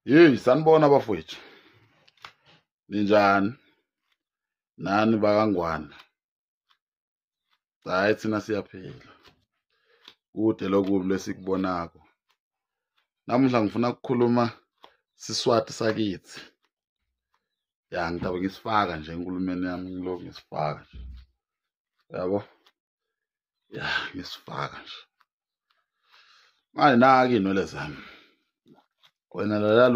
Hey, sanibona bafowethu. Ninjani? Nani bakaNgwane? Hayi thina siyaphila. Kude lokubi lesikubonako. Namuhla ngifuna ukukhuluma siSwati sakithi. Ya ngitabe ngisifaka nje enkulumeni yami ngilokhu ngisifaka nje. Yabo? Ya ngisifaka nje. Manje naki inwele zami. Wena lalela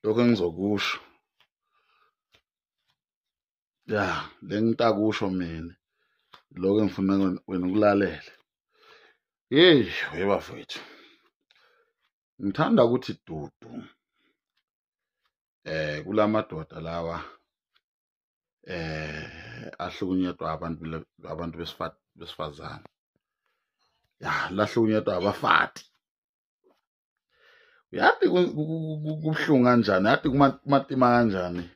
lokho engizokusho. Ya, lengitakusho mina. Lokho engifuna wena ukulalele. Hey, webafowethu. Ngithanda ukuthi dudu. Kulamadoda lawa ahlukunyetwa abantu besifazane. Ya, lahlukunyetwa abafati. Uyathi kubuhlungu kanjani, yathi kumatima kanjani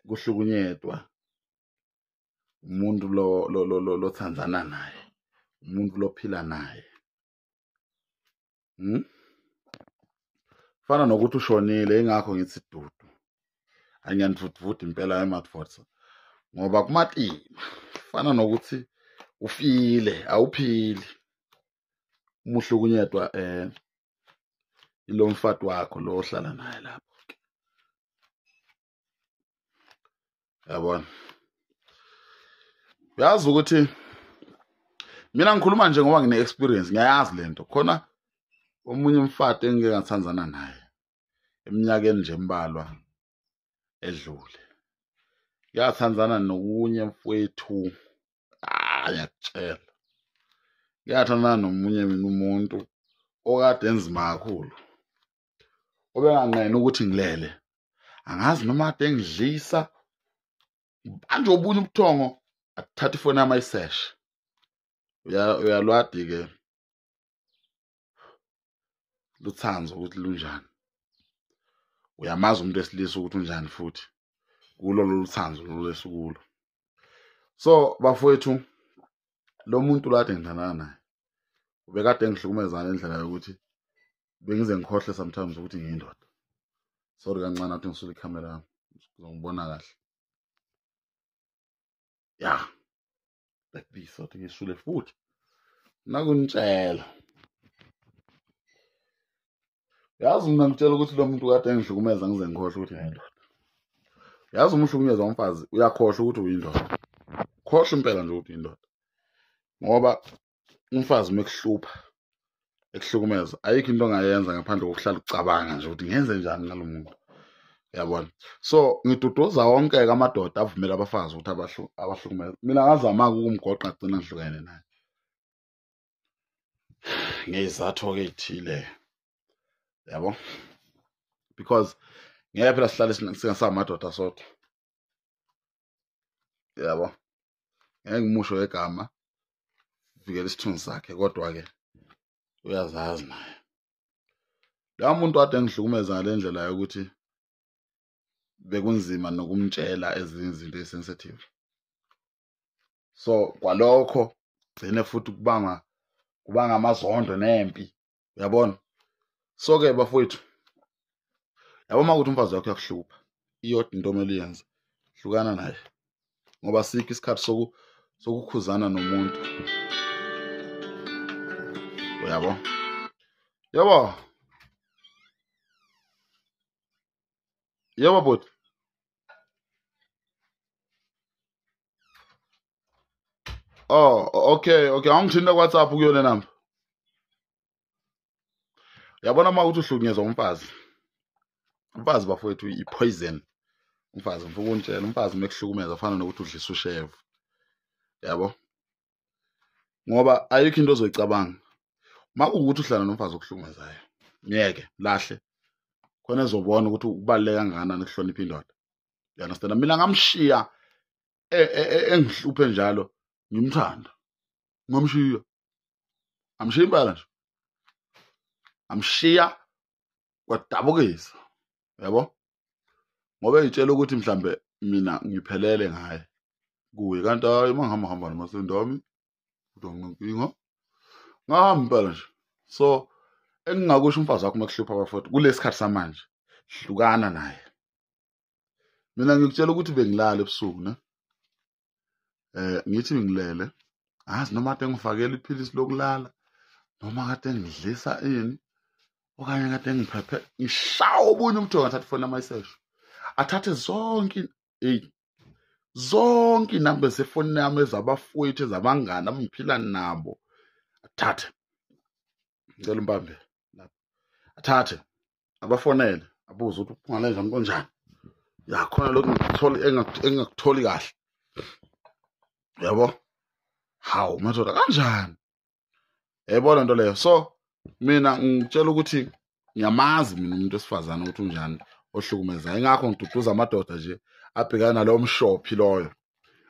kuhlukunyetwa umuntu lo thandzana naye, umuntu lophila naye. Fana nokuthi ushonile, ingakho ngithi dudu. Angiyanivutvuta impela emadvodza ngoba kumatima. Fana nokuthi ufile, awuphili. Uma uhlukunyetwa ilo mfati wakho lo ohlala naye lapho ke. Yabona? Uyazi ukuthi mina ngikhuluma nje ngoba ngine experience, ngiyayazi lento. Khona omunye umfati engike ngathandzana naye eminyakeni nje embalwa edlule. Ngiyathandzana nokunye mfowethu, ngiyakutshela. Ngiyathandana nomunye mina umuntu okade enzima kakhulu, obenganqeni ukuthi ngilele. Angazi noma kade engidlisa, manje obunye ubuthongo athatha ifoni yami ayiseshe. Uyalwadi ke luthanzo ukuthi lunjani. Uyamazi umuntu wesilisa ukuthi unjani futhi kulo loluthanzo lolesikulo. So bafowethu, lo muntu lo kade ngithandana naye ubekade engihlukumeza ngendlela yokuthi bengize ngikhohle sometimes ukuthi ngiyindoda. Sorry kancane athi ngisule ikhamera yami ngizongibona kahle. Yeah, like this, athi ngisule futhi. Nakunitshela. Yazi mina ngitshela ukuthi lo muntu kade engihlukumeza ngize ngikhohle ukuthi ngiyindoda. Yazi uma uhlukunyezwa umfazi uyakhohlwa ukuthi uyindoda. Khohlwa impela nje ukuthi uyindoda. Ngoba umfazi uma ekuhlupha ekuhlukumeza ayikho into ongayenza ngaphandle kokuhlala ucabanga nje ukuthi ngenze njani ngalo muntu. Uyabona? So ngiduduza wonke amadoda avumela abafazi ukuthi abahlukumeze. Mina ngazama ukumgoqa gcina ngihlukene naye ngezizathu-ke ey'thile. Yabo? Because ngeke phela sihlale singasamadoda sodwa. Yabo? Ngeke ngimusho egama vikela isithunzi sakhe, kodwa ke uyazazi naye. La muntu kade engihlukumeza ngale ndlela yokuthi bekunzima nokumtshela ezinye izinto ezisensitive. So kwalokho gcine futhi kubanga amazondo nempi. Uyabona? So ke bafowethu, yabo uma ukuthi umfazi wakho uyakuhlupha, iyodwa into omele uyenze, hlukana naye. Ngoba sikho isikhathi sokukhuzana nomuntu. Uyabo? Yebo. Yebo bhuti. Oh, okay, okay. Awungithinta ku WhatsApp kuyo le number. Yabona uma uthi uhlukunyezwa umfazi. Umfazi bafowethu i-poison. Umfazi ngifuna ukunitshela, umfazi mekuhlukumeza afana nokuthi udlisa ushevu. Yabo? Ngoba ayikho into ozoyicabanga. Uma kuwukuthi uhlala nomfazi okuhlukumezayo, myeke, lahle. Khona ezobona ukuthi kubaluleke kangakanani ukuhlonipha indoda. You understand? Mina ngamshiya engihluphe njalo, ngimthanda. Ngamshiya. Amshiya impela nje. Amshiya kwadabukisa. Yabo? Ngoba eyitshela ukuthi mhlambe mina ngiphelele ngaye kuye, kanti hayi uma ngihamba hamba nomasendami kodwa nginenkinga. Ngahamba impela nje. So Engingakusho umfazi wakho makuhlupha abafowethu kulesikhathi samanje, hlukana naye. Mina ngikutshela ukuthi bengilala ebusuku ne, ngithi ngilele, angazi noma kade ngifakele iphilisi lokulala noma kade ngidlisa ini okanye kade ngiphephe, ngishawa obunye ubuthongo, athathe ifoni yami ayiseshe, athathe zonke zonke inamba zefonini yami, ezabafowethu, ezabangani abangiphila nabo, athathe, ngicela umbambe lapho, athathe abafonele, abuze ukuthi uphungale njani konjani, ya khona lokhu engingakutholi kahle, yabo. Hawu madoda, kanjani yayibona nto leyo? So mina ngitshela ukuthi ngiyamazi mina umuntu wesifazane ukuthi unjani ohlukumezayo, ingakho ngiduduza amadoda nje abhekana nalowo mshophi loyo,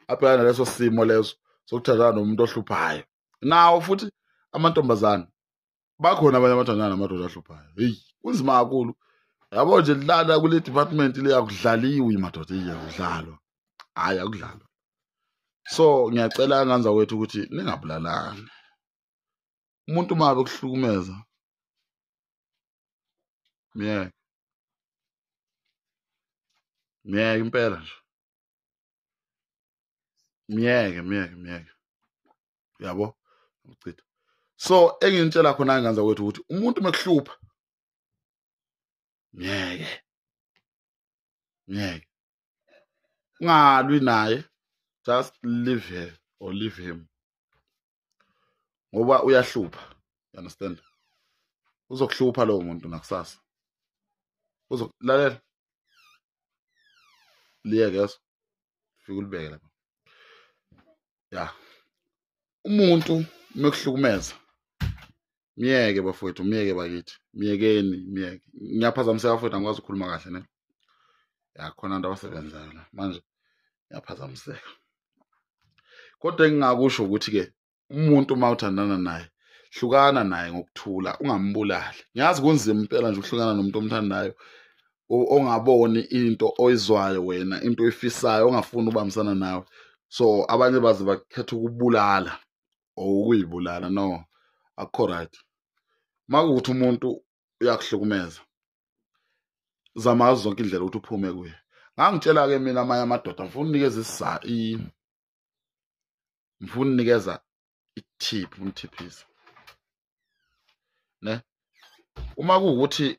abhekana naleso simo leso sokuthandana nomuntu ohluphayo. Nawo futhi amantombazane bakhona abanye abathandana namadoda ahluphayo, heyi kunzima kakhulu, yabo nje. Lala kule department le akudlaliwi madoda, iya akudlalwa, hhayi akudlalwa. So ngiyacela nganza kwethu ukuthi ningabulalani. Umuntu uma bekuhlukumeza miyeke, miyeke impela nje, miyeke miyeke miyeke, yabo, uchitha. So enginitshela khona nganza kwethu ukuthi umuntu mekuhlupha miyeke, miyeke, ungalwi naye, just leave her or leave him, ngoba uyahlupha, you understand? Uzokuhlupha lowo muntu nakusasa, uzolalela liyeke yeso, fika ulibeke lapha. Ya, umuntu mekuhlukumeza miyeke bafowethu, miyeke bakithi, miyekeni, miyeke. Ngiyaphazamiseka bafowethu, angikwazi ukukhuluma kahle ne, ya khona abantu abasebenzayo la manje, ngiyaphazamiseka. Kodwa engingakusho ukuthi-ke umuntu uma uthandana naye, hlukana naye ngokuthula, ungambulali. Ngiyazi kunzima impela nje ukuhlukana nomuntu omthandayo, ongaboni into oyizwayo wena, into oyifisayo, ongafuni ukubambisana nawe. So abanye baze bakhetha ukubulala or ukuyibulala. No, akukho right. Uma kuwukuthi umuntu uyakuhlukumeza, zama ngazo zonke indlela ukuthi uphume kuye. Ngangitshela-ke mina amanye amadoda, ngifuna unikeza ngifuna unikeza i-tip, umthiphisa ne. Uma kuwukuthi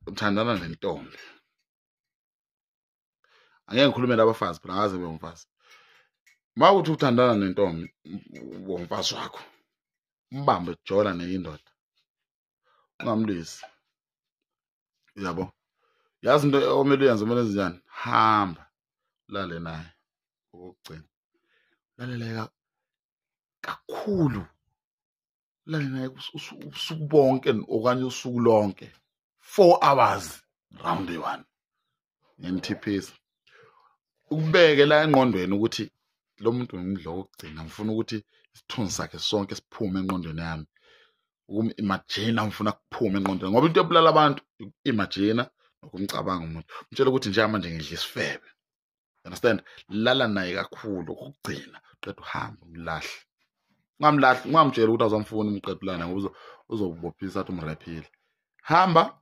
uthandana nentombi, angeke ngikhulume nabafazi phela, ngaze ngibe umfazi. Uma kuwukuthi uthandana nentombi womfazi wakho, umbambe jola nenye indoda, ungamlwisi, uyabo. Yazi into okumele uyenze, kumele wenze njani? Hamba ulale naye okokugcina, ulalele kakhulu, ulale naye usuku bonke okanye usuku lonke, 4 hours round 1. Ngimthiphisa, ukubeke la engqondweni ukuthi lo muntu ngimdla okugcina, ngifuna ukuthi isithunzi sakhe sonke siphume engqondweni yami, ukum-imagine ngifuna kuphume engqondweni, ngoba into ebulala abantu uku-imagine nokumcabanga umuntu. Umtshela ukuthi njengamanje ngidla isifebe, understand? Lala naye kakhulu okugcina, qeda uhambe umlahle, ungamlahli, ungamtsheli ukuthi awusamfuni, umqedulana ngoba uzokubophisa athi umrephile. Hamba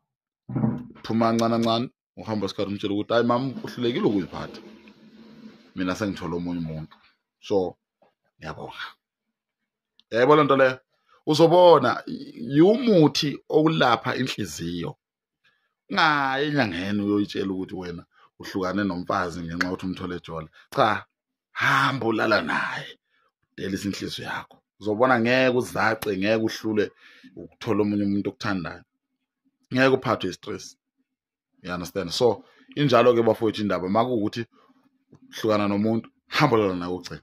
phuma kancane kancane, uhamba isikhathi umtshela ukuthi hayi mama uhlulekile ukuziphatha, mina sengithola omunye umuntu, so ngiyabonga. Yayibona lento leyo, uzobona yumuthi okulapha inhliziyo. Ungayi enyangeni uyoyitshela ukuthi wena uhlukane nomfazi ngenxa yokuthi umthole ejola. Cha, hamba ulala naye, udelise inhliziyo yakho, uzobona ngeke uzace, ngeke uhlule ukuthola omunye umuntu okuthandayo, ngeke uphathwe i-stress, you understand? So injalo-ke bafowethu indaba, makuwukuthi uhlukana nomuntu, hamba ulala naye ugcine.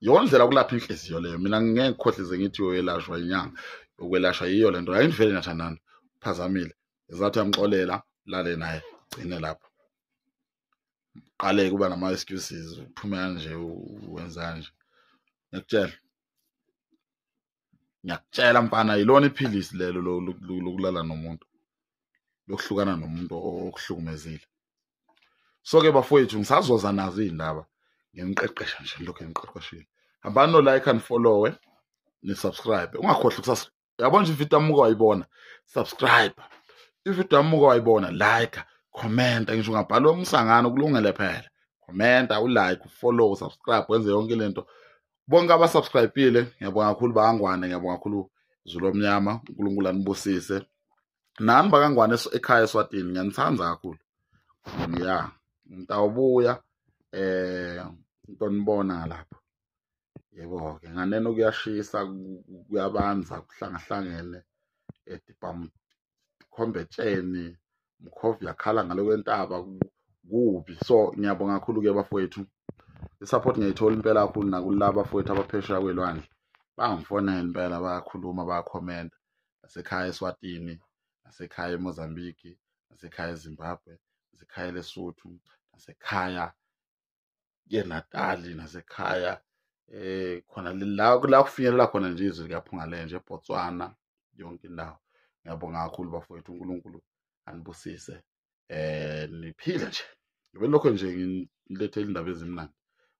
Yona indlela yokulapha inhliziyo leyo. Mina ngeke ngikhohlise ngithi uyoyelashwa inyanga, ukwelashwa yiyo lento. Ayinivele nathandana, uphazamile, ezathi uyamxolela, lale naye, gcine lapho. Qale kuba nama-excuses, uphume kanje, wenza kanje. Ngiyakutshela, ngiyakutshela mfana, yilona iphilisi lelo lokulala nomuntu, lokuhlukana nomuntu okuhlukumezile. So-ke bafowethu, ngisazoza nazo iy'ndaba, nginiqeqesha nje, lokhu ngiqeqeshile. Hambani no-like and follow, ni-subscribe, ungakhohlwa Yabo nje, ividiyo yami uke wayibona, subscribe. Ividiyo yami uke wayibona, like, comment. Ngisho ungabhala umsangano, kulungele phela. Commenta, ulike, ufollow, subscribe, wenze yonke lento. Bonke abasubscribile, ngiyabonga kakhulu bakaNgwane, ngiyabonga kakhulu Zulu omnyama, uNkulunkulu anibusise. Nani bakaNgwane ekhaya eSwatini, ngiyanithanda kakhulu. Ya, ngitawubuya ntonibona lapho. Yebo-ke, nganeno kuyashisa, kuyabanza, kuhlangahlangene, tibhamu khombetsheni, mkhovu yakhala ngale kwentaba, kubi. So ngiyabonga kakhulu-ke bafowethu, i-support ngiyayithola impela kakhulu nakulaba bafowethu abaphesheya kwelwandle, bangifonela impela, bayakhuluma, bayakhomenta, nasekhaya eSwatini, nasekhaya eMozambique, nasekhaya eZimbabwe, nasekhaya eLesotho, nasekhaya eNatali, nasekhaya khona la kufinyelela khona nje izwi likaPhungalenje, eBotswana, yonke indawo. Ngiyabonga kakhulu bafowethu, uNkulunkulu anibusise, niphile nje. Ngibe lokho nje nginilethele indaba ezimnandi.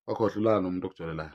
Wakhohlwa ulala nomuntu okujolelayo.